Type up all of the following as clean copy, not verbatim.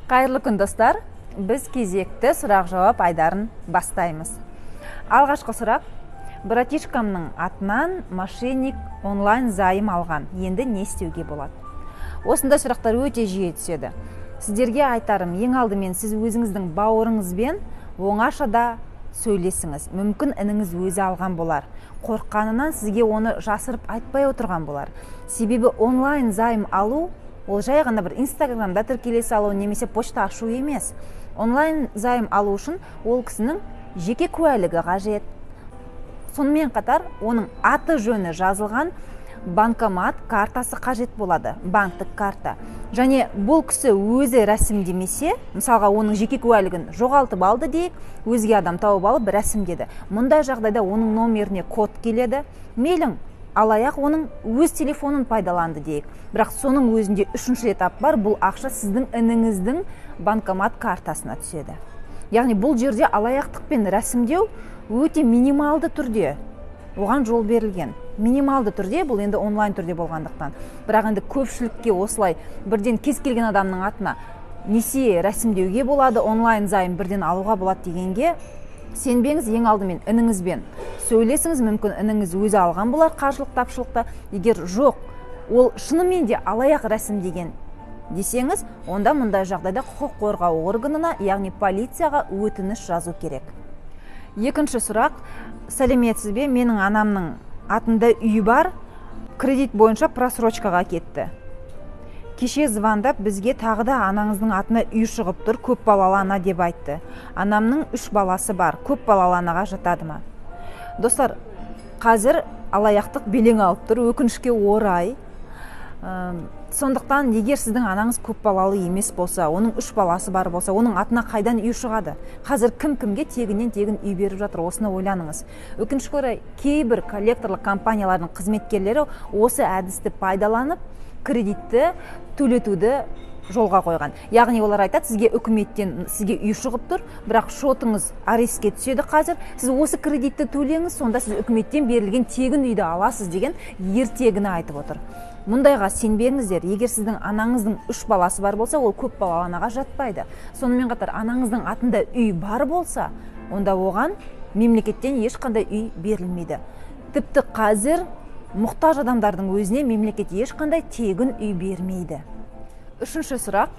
Қайырлы күн, достар! Біз кезекті сұрақ-жауап айдарын бастаймыз. Алғашқы сұрақ: братишкамның атынан мошенник онлайн займ алған. Енді не істеуге болады? Осындай сұрақтар өте жиі түседі. Сіздерге айтарым, ең алдымен сіз өзіңіздің бауырыңызбен оңашада сөйлесіңіз. Мүмкін, ініңіз өзі алған болар. Қорыққанынан сізге оны жасырып айтпай отырған болар. Себебі онлайн займ алу ол жай ғана бір Инстаграмда тіркеле салу немесе почта ашу емес. Онлайн займ алу үшін ол кісінің жеке куәлігі қажет. Сонымен қатар оның аты жөні жазылған банкомат картасы қажет болады, банктік карта. Және бұл кісі өзі рәсімдемесе, мысалға, оның жеке куәлігін жоғалтып алды дейік, өзге адам тауып алып рәсімдеді. Мұндай жағдайда оның номеріне код келеді. Мейлің, алаяқ оның өз телефонын пайдаланды дейік. Бірақ соның өзінде үшінші этап бар, бұл ақша сіздің ініңіздің банкомат картасына түседі. Яғни бұл жерде алаяқтықпен рәсімдеу өте минималды түрде оған жол берілген. Минималды түрде, бұл енді онлайн түрде болғандықтан. Бірақ енді көпшілікке осылай бірден кез келген адамның атына несие рәсімдеуге болады, онлайн займ бірден алуға болады дегенге сенбеңіз. Ең алдымен ініңізбен сөйлесіңіз, мүмкін, ініңіз өзі алған болар қаржылық тапшылықта. Егер жоқ, ол шынымен де алаяқ рәсімдеген десеңіз, онда мұндай жағдайда құқық қорғау органына, яғни полицияға өтініш жазу керек. Екінші сұрақ: сәлеметсіз бе, менің анамның атында үй бар, кредит бойынша просрочкаға кетті. Кеше звондап, бізге тағы да анаңыздың атына үй шығып тұр, көп балалы ана деп айтты. Анамның үш баласы бар, көп балалы анаға жатады ма? Достар, қазір алаяқтық белең алып тұр, өкінішке орай. Сондықтан егер сіздің анаңыз көп балалы емес болса, оның үш баласы бар болса, оның атына қайдан үй шығады? Қазір кім кімге тегіннен тегін үй беріп жатыр, осыны ойланыңыз. Өкінішке орай, кейбір коллекторлық компаниялардың қызметкерлері осы әдісті пайдаланып, кредитті төлетуді жолға қойған. Яғни олар айтады: сізге үкіметтен, сізге үй шығып тұр, бірақ шотыңыз арестке түседі қазір, сіз осы кредитті төлеңіз, сонда сіз үкіметтен берілген тегін үйді аласыз деген ертегіні айтып отыр. Мұндайға сенбеңіздер. Егер сіздің анаңыздың үш баласы бар болса, ол көп балалы анаға жатпайды. Сонымен қатар анаңыздың атында үй бар болса, онда оған мемлекеттен ешқандай үй берілмейді. Тіпті қазір мұқтаж адамдардың өзіне мемлекет ешқандай тегін үй бермейді. Үшінші сұрақ: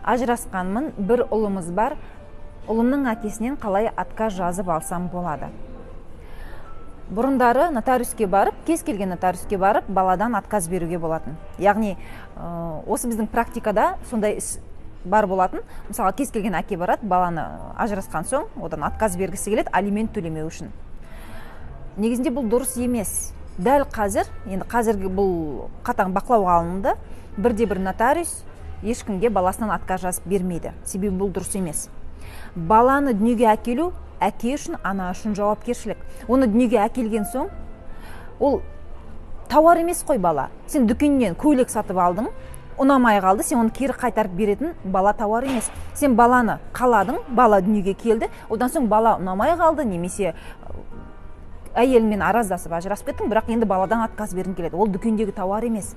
ажырасқанмын, бір ұлымыз бар, ұлымның әкесінен қалай отказ жазып алсам болады? Бұрындары нотариуске барып, кез келген нотариуске барып, баладан отказ беруге болатын. Яғни осы біздің практикада сондай іс бар болатын. Мысалы, кез келген әке барады, баланы ажырасқан соң одан отказ бергісі келеді алимент төлемеу үшін. Негізінде бұл дұрыс емес. Дәл қазір, енді қазіргі бұл қатаң бақылауға алынды, бірде бір нотариус ешкімге баласынан отказ жазып бермейді. Себебі бұл дұрыс емес. Баланы дүниеге әкелу әке үшін, ана үшін жауапкершілік. Оны дүниеге әкелген соң, ол тауар емес қой бала. Сен дүкеннен көйлек сатып алдың, ұнамай қалды, сен оны кері қайтарып беретін бала тауар емес. Сен баланы қаладың, бала дүниеге келді, одан соң бала ұнамай қалды немесе әйелімен араздасып ажырасып кеттің, бірақ енді баладан отказ бергің келеді. Ол дүкендегі тауар емес.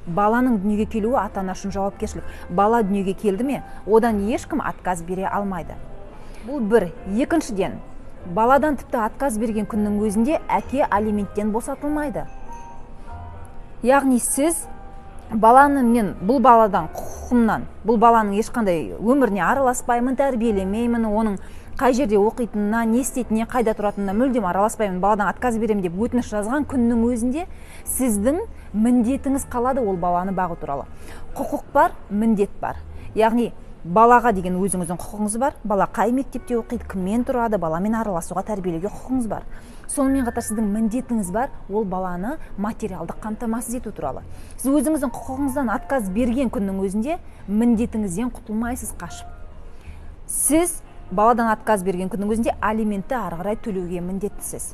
Баланың дүниеге келуі ата ана үшін жауапкершілік. Бала дүниеге келді ме, одан ешкім отказ бере алмайды. Бұл бір. Екіншіден, баладан тіпті отказ берген күннің өзінде әке алименттен босатылмайды. Яғни сіз баланы, мен бұл баладан құқығымнан, бұл баланың ешқандай өміріне араласпаймын, тәрбиелемеймін, оның қай жерде оқитынына, не істейтініне, қайда тұратынына мүлдем араласпаймын, баладан отказ беремін деп өтініш жазған күннің өзінде сіздің міндетіңіз қалады ол баланы бағу туралы. Құқық бар, міндет бар. Яғни балаға деген өзіңіздің құқығыңыз бар, бала қай мектепте оқиды, кіммен тұрады, баламен араласуға, тәрбиелеуге құқығыңыз бар. Сонымен қатар сіздің міндетіңіз бар, ол баланы материалдық қамтамасыз ету туралы. Сіз өзіңіздің құқығыңыздан отказ берген күннің өзінде міндетіңізден құтылмайсыз қашып. Сіз баладан отказ берген күннің өзінде алиментті ары қарай төлеуге міндеттісіз.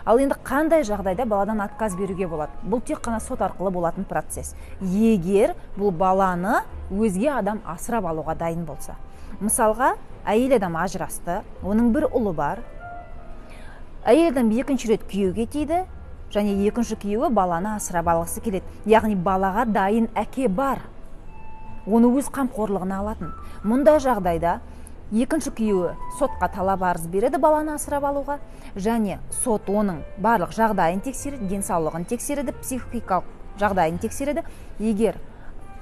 Ал енді қандай жағдайда баладан отказ беруге болады? Бұл тек қана сот арқылы болатын процесс. Егер бұл баланы өзге адам асырап алуға дайын болса. Мысалға, әйел адам ажырасты, оның бір ұлы бар. Әйел адам екінші рет күйеуге тиді, және екінші күйеуі баланы асырап алғысы келеді. Яғни балаға дайын әке бар. оны өз қамқорлығына алатын. Мұндай жағдайда екінші күйеуі сотқа талап арыз береді баланы асырап алуға, және сот оның барлық жағдайын тексереді, денсаулығын тексереді, психикалық жағдайын тексереді. Егер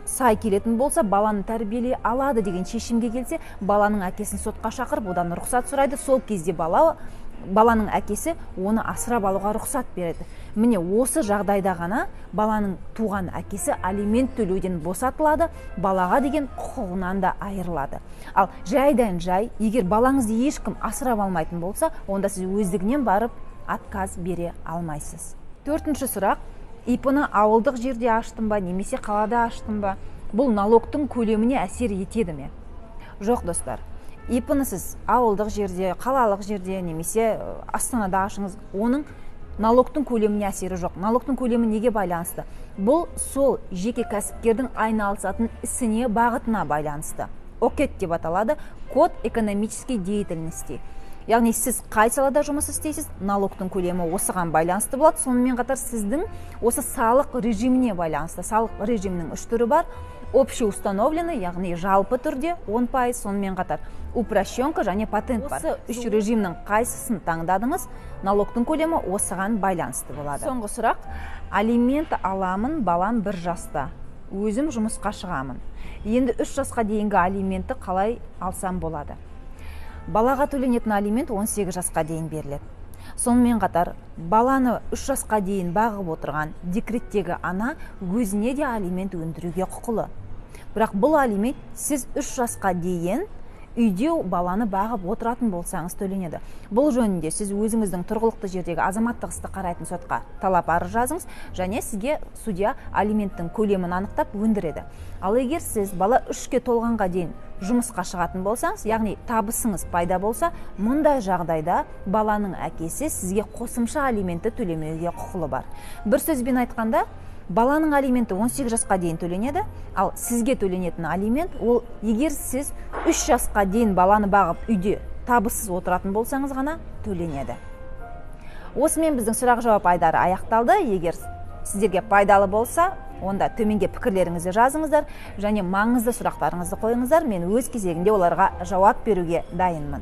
сай келетін болса, баланы тәрбиелей алады деген шешімге келсе, баланың әкесін сотқа шақырып, одан рұқсат сұрайды. Сол кезде баланың әкесі оны асырап алуға рұқсат береді. Міне, осы жағдайда ғана баланың туған әкесі алимент төлеуден босатылады, балаға деген құқығынан да айырылады. Ал жайдан жай, егер балаңызды ешкім асырап алмайтын болса, онда сіз өздігінен барып отказ бере алмайсыз. Төртінші сұрақ: ИП-ны ауылдық жерде аштым ба, немесе қалада аштым ба, бұл налогтың көлеміне әсер етеді ме? Жоқ, достар. ИП-ны сіз ауылдық жерде, қалалық жерде немесе Астанада ашыңыз, оның налогтың көлеміне әсері жоқ. Налогтың көлемі неге байланысты? Бұл сол жеке кәсіпкердің айналысатын ісіне, бағытына байланысты. ОКЭД деп аталады, код экономической деятельности. Яғни сіз қай салада жұмыс істейсіз, налогтың көлемі осыған байланысты болады. Сонымен қатар сіздің осы салық режиміне байланысты. Салық режимінің үш түрі бар. Общеустановленный, яғни жалпы түрде 10%, сонымен қатар упрощенка және патент бар. Осы үш режимнің қайсысын таңдадыңыз, налогтың көлемі осыған байланысты болады. Соңғы сұрақ: алимент аламын, балам 1 жаста, өзім жұмысқа шығамын. Енді 3 жасқа дейінгі алиментті қалай алсам болады? Балаға төленетін алимент 18 жасқа дейін беріледі. Сонымен қатар баланы 3 жасқа дейін бағып отырған декреттегі ана өзіне де алимент өндіруге құқылы. Бірақ бұл алимент сіз 3 жасқа дейін үйде баланы бағып отыратын болсаңыз төленеді. Бұл жөнінде сіз өзіңіздің тұрғылықты жердегі азаматтық істі қарайтын сотқа талап арыз жазыңыз, және сізге судья алименттің көлемін анықтап өндіреді. Ал егер сіз бала 3-ке толғанға дейін жұмысқа шығатын болсаңыз, яғни табысыңыз пайда болса, мұндай жағдайда баланың әкесі сізге қосымша алиментті төлемеуге құқылы бар. Бір сөзбен айтқанда, баланың алименті 18 жасқа дейін төленеді, ал сізге төленетін алимент ол егер сіз 3 жасқа дейін баланы бағып үйде табыссыз отыратын болсаңыз ғана төленеді. Осымен біздің сұрақ-жауап айдары аяқталды. Егер сіздерге пайдалы болса, онда төменге пікірлеріңізді жазыңыздар және маңызды сұрақтарыңызды қойыңыздар. Мен өз кезегінде оларға жауап беруге дайынмын.